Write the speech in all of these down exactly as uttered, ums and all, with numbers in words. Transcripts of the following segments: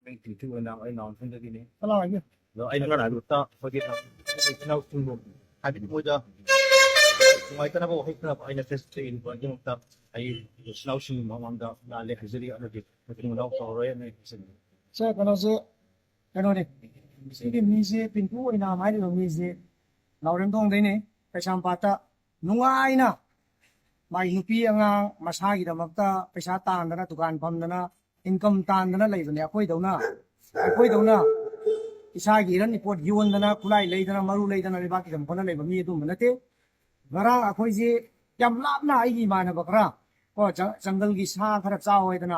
ꯃꯤꯡ ꯊꯤꯊꯤ ꯑꯣꯏꯅ ꯑꯩ ꯅꯥꯎꯟꯁꯤꯡꯗꯒꯤꯅꯤ꯫ ꯆꯠꯂꯣ ꯍꯥꯏꯕꯤꯌꯨ꯫ ꯑꯗꯣ ꯑꯩꯅ ꯀꯅꯥꯒꯤꯗꯃꯛꯇ ꯑꯩꯈꯣꯏꯒꯤ ꯏꯆꯤꯟ ꯏꯅꯥꯎꯁꯤꯡꯕꯨ ꯍꯥꯏꯕꯗꯤ ꯃꯣꯏꯗ ꯅꯨꯡꯉꯥꯏꯇꯅꯕ ꯋꯥꯍꯩ ꯈꯔ ꯑꯩꯅ ꯐꯦꯁꯕꯨꯛꯇ ꯏꯕꯒꯤꯗꯃꯛꯇ ꯑꯩ ꯏꯆꯤꯟ ꯏꯅꯥꯎꯁꯤꯡꯒꯤ ꯃꯃꯥꯡꯗ ꯂꯥꯜꯂꯦ ꯍꯥꯏꯖꯔꯤ꯫ ꯑꯃꯗꯤ ꯃꯇꯨꯡ ꯃꯅꯥꯎ ꯇꯧꯔꯔꯣꯏ ꯍꯥꯏꯅ ꯍꯥꯏꯖꯔꯤ꯫ ꯁꯦ ꯀꯩꯅꯣꯁꯦ ꯀꯩꯅꯣꯅꯦ, ꯁꯤꯒꯤ ꯃꯤꯁꯦ ꯄꯤꯟꯇꯨ ꯑꯣꯏꯅꯥꯝ ꯍꯥꯏꯔꯤꯕ ꯃꯤꯁꯦ ꯅꯥꯎꯔꯦꯝꯊꯣꯡꯗꯩꯅꯦ꯫ ꯀꯩꯁꯥꯝꯄꯥꯠꯇ ꯅꯨꯡꯉꯥꯏꯅ ꯃꯥꯏ ꯅꯨꯄꯤ ꯑꯉꯥꯡ ꯃꯁꯥꯒꯤꯗꯃꯛꯇ ꯄꯩꯁꯥ ꯇꯥꯟꯗꯅ ꯗꯨꯀꯥꯟ ꯐꯝꯗꯅ ꯏꯟꯀꯝ ꯇꯥꯟꯗꯅ ꯂꯩꯕꯅꯦ꯫ ꯑꯩꯈꯣꯏꯗꯧꯅ ꯑꯩꯈꯣꯏꯗꯧꯅ ꯏꯁꯥꯒꯤ ꯏꯔꯟ ꯏꯄꯣꯠ ꯌꯣꯟꯗꯅ ꯈꯨꯠꯂꯥꯏ ꯂꯩꯗꯅ ꯃꯔꯨ ꯂꯩꯗꯅ ꯂꯩꯕꯥꯛꯀꯤꯗꯃꯛ ꯍꯣꯠꯅ ꯂꯩꯕ ꯃꯤ ꯑꯗꯨꯝꯕ ꯅꯠꯇꯦ꯫ ꯉꯔꯥꯡ ꯑꯩꯈꯣꯏꯁꯦ ꯌꯥꯝ ꯂꯥꯞꯅ ꯑꯩꯒꯤ ꯏꯃꯥꯟꯅꯕ ꯈꯔ ꯀꯣ ꯖꯪ- ꯖꯪꯒꯜꯒꯤ ꯁꯥ ꯈꯔ ꯆꯥꯎ ꯍꯥꯏꯗꯅ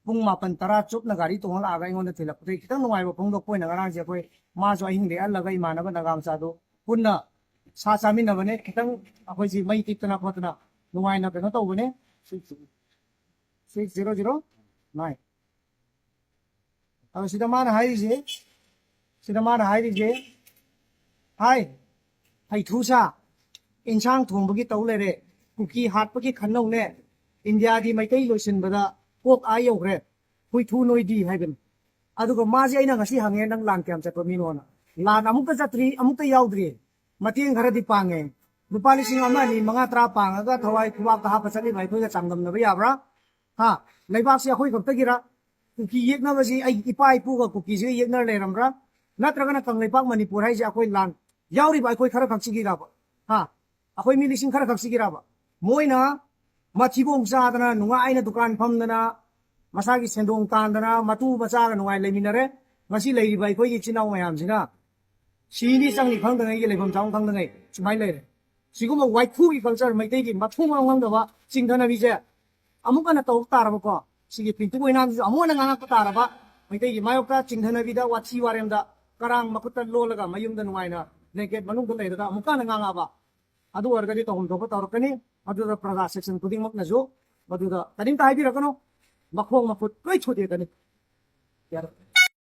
ꯄꯨꯡ ꯃꯥꯄꯟ ꯇꯔꯥ ꯆꯨꯞꯅ ꯒꯥꯔꯤ ꯇꯣꯡꯍꯜꯂꯛꯑꯒ ꯑꯩꯉꯣꯟꯗ ꯊꯤꯜꯂꯛꯄꯗꯒꯤ ꯈꯤꯇꯪ ꯅꯨꯡꯉꯥꯏꯕ ꯐꯣꯡꯗꯣꯛꯄ ꯑꯣꯏꯅ ꯉꯔꯥꯡꯁꯦ ꯑꯩꯈꯣꯏ ꯃꯥꯁꯨ ꯑꯍꯤꯡ ꯂꯦꯛꯍꯜꯂꯒ ꯏꯃꯥꯟꯅꯕ ꯅꯒꯥ ꯃꯆꯥꯗꯨ ꯄꯨꯟꯅ ꯁꯥ ꯆꯥꯃꯤꯟꯅꯕꯅꯦ꯫ ꯈꯤꯇꯪ ꯑꯩꯈꯣꯏꯁꯤ ꯃꯩ ꯇꯤꯛꯇꯅ ꯈꯣꯠꯇꯅ ꯅꯨꯡꯉꯥꯏꯅ ꯀꯩꯅꯣ ꯇꯧꯕꯅꯦ꯫ Six zero zero nine꯫ ꯑꯗꯣ ꯁꯤꯗ ꯃꯥꯅ ꯍꯥꯏꯔꯤꯁꯦ, ꯁꯤꯗ ꯃꯥꯅ ꯍꯥꯏꯔꯤꯁꯦ, ꯍꯥꯏ, ꯍꯩꯊꯨ ꯁꯥ, ꯏꯟꯁꯥꯡ ꯊꯣꯡꯕꯒꯤ ꯇꯧ ꯂꯩꯔꯦ, ꯀꯨꯀꯤ ꯍꯥꯠꯄꯒꯤ ꯈꯟꯅꯧꯅꯦ, ꯏꯟꯗꯤꯌꯥꯗꯤ ꯃꯩꯇꯩ ꯂꯣꯏꯁꯤꯟꯕꯗ ꯀꯣꯛ ꯑꯥ ꯌꯧꯈ꯭ꯔꯦ, ꯍꯨꯏꯊꯨ ꯅꯣꯏꯗꯤ ꯍꯥꯏꯕꯅꯤ꯫ ꯑꯗꯨꯒ ꯃꯥꯁꯦ ꯑꯩꯅ ꯉꯁꯤ ꯍꯪꯉꯦ, "ꯅꯪ ꯂꯥꯟ ꯀꯌꯥꯝ ꯆꯠꯄ ꯃꯤꯅꯣꯅ?" ꯂꯥꯟ ꯑꯃꯨꯛꯇ ꯆꯠꯇ꯭ꯔꯤ, ꯑꯃꯨꯛꯇ ꯌꯥꯎꯗ꯭ꯔꯤ꯫ ꯃꯇꯦꯡ ꯈꯔꯗꯤ ꯄꯥꯡꯉꯦ꯫ ꯂꯨꯄꯥ ꯂꯤꯁꯤꯡ ꯑꯃ, ꯑꯅꯤ, ꯃꯉꯥ, ꯇꯔꯥ ꯄꯥꯡꯉꯒ ꯊꯋꯥꯏ ꯈꯨꯕꯥꯛꯇ ꯍꯥꯞꯄ ꯆꯠꯂꯤꯕ ꯑꯩꯈꯣꯏꯒ ꯆꯥꯡꯗꯝꯅꯕ ꯌꯥꯕ꯭ꯔꯥ? ꯍꯥ? ꯂꯩꯕꯥꯛꯁꯤ ꯑꯩꯈꯣꯏ ꯈꯛꯇꯒꯤꯔ? ꯀꯨꯀꯤ ꯌꯦꯛꯅꯕꯁꯤ ꯑꯩꯒꯤ ꯏꯄꯥ ꯏꯄꯨꯒ ꯀꯨꯀꯤꯁꯤꯒ ꯌꯦꯛꯅꯔ ꯂꯩꯔꯝꯕ꯭ꯔꯥ? ꯅꯠꯇ꯭ꯔꯒꯅ ꯀꯪꯂꯩꯄꯥꯛ ꯃꯅꯤꯄꯨꯔ ꯍꯥꯏꯁꯦ ꯑꯩꯈꯣꯏ ꯂꯥꯟ ꯌꯥꯎꯔꯤꯕ ꯑꯩꯈꯣꯏ ꯈꯔ ꯈꯛꯁꯤꯒꯤꯔꯕ? ꯍꯥ? ꯑꯩꯈꯣꯏ ꯃꯤ ꯂꯤꯁꯤꯡ ꯈꯔ ꯈꯛꯁꯤꯒꯤꯔꯕ? ꯃꯣꯏꯅ ꯃꯊꯤꯕꯣꯡ ꯆꯥꯗꯅ, ꯅꯨꯡꯉꯥꯏꯅ ꯗꯨꯀꯥꯟ ꯐꯝꯗꯅ, ꯃꯁꯥꯒꯤ ꯁꯦꯟꯗꯣꯡ ꯇꯥꯟꯗꯅ, ꯃꯇꯨ ꯃꯆꯥꯒ ꯅꯨꯡꯉꯥꯏ ꯂꯩꯃꯤꯟꯅꯔꯦ꯫ ꯉꯁꯤ ꯂꯩꯔꯤꯕ ꯑꯩꯈꯣꯏꯒꯤ ꯏꯆꯤꯟ ꯏꯅꯥꯎ ꯃꯌꯥꯝꯁꯤꯅ ꯁꯤꯅꯤ ꯆꯪꯅꯤ ꯈꯪꯗꯉꯩꯒꯤ ꯂꯩꯐꯝ ꯆꯥꯐꯝ ꯈꯪꯗꯉꯩ ꯁꯨꯃꯥꯏꯅ ꯂꯩꯔꯦ꯫ ꯁꯤꯒꯨꯝꯕ ꯋꯥꯏꯈꯨꯒꯤ ꯀꯜꯆꯔ, ꯃꯩꯇꯩꯒꯤ ꯃꯊꯣꯡ ꯃꯔꯝ ꯈꯪꯗꯕ ꯆꯤꯡꯊꯅꯕꯤꯁꯦ ꯑꯃꯨꯛ ꯍꯟꯅ ꯇꯧꯔꯛ ꯇꯥꯔꯕꯀꯣ, ꯁꯤꯒꯤ ꯄꯤꯟꯇꯨ ꯑꯣꯏꯅꯥꯝꯁꯤꯁꯨ ꯑꯃꯨꯛ ꯍꯟꯅ ꯉꯥꯡꯉꯛꯄ ꯇꯥꯔꯕ, ꯃꯩꯇꯩꯒꯤ ꯃꯥꯌꯣꯛꯇ ꯆꯤꯡꯊꯅꯕꯤꯗ ꯋꯥꯊꯤ ꯋꯥꯔꯦꯝꯗ ꯀꯔꯥꯡ ꯃꯈꯨꯠꯇ ꯂꯣꯜꯂꯒ ꯃꯌꯨꯝꯗ ꯅꯨꯡꯉꯥꯏꯅ ꯕ꯭ꯂꯦꯡꯀꯦꯠ ꯃꯅꯨꯡꯗ ꯂꯩꯔꯒ ꯑꯃꯨꯛꯀ ꯍꯟꯅ ꯉꯥꯡꯉꯛꯑꯕ, ꯑꯗꯨ ꯑꯣꯏꯔꯒꯗꯤ ꯇꯧꯐꯝ ꯊꯣꯛꯄ ꯇꯧꯔꯛꯀꯅꯤ꯫ ꯃꯗꯨꯗ ꯄ꯭ꯔꯖꯥ ꯁꯦꯛꯁꯟ ꯈꯨꯗꯤꯡꯃꯛꯅꯁꯨ ꯃꯗꯨꯗ ꯀꯔꯤꯝꯇ ꯍꯥꯏꯕꯤꯔꯛꯀꯅꯨ, ꯃꯈꯣꯡ ꯃꯈꯨꯠ ꯂꯣꯏ ꯊꯨꯗꯦꯛꯀꯅꯤ꯫ ꯌꯥꯔꯦ꯫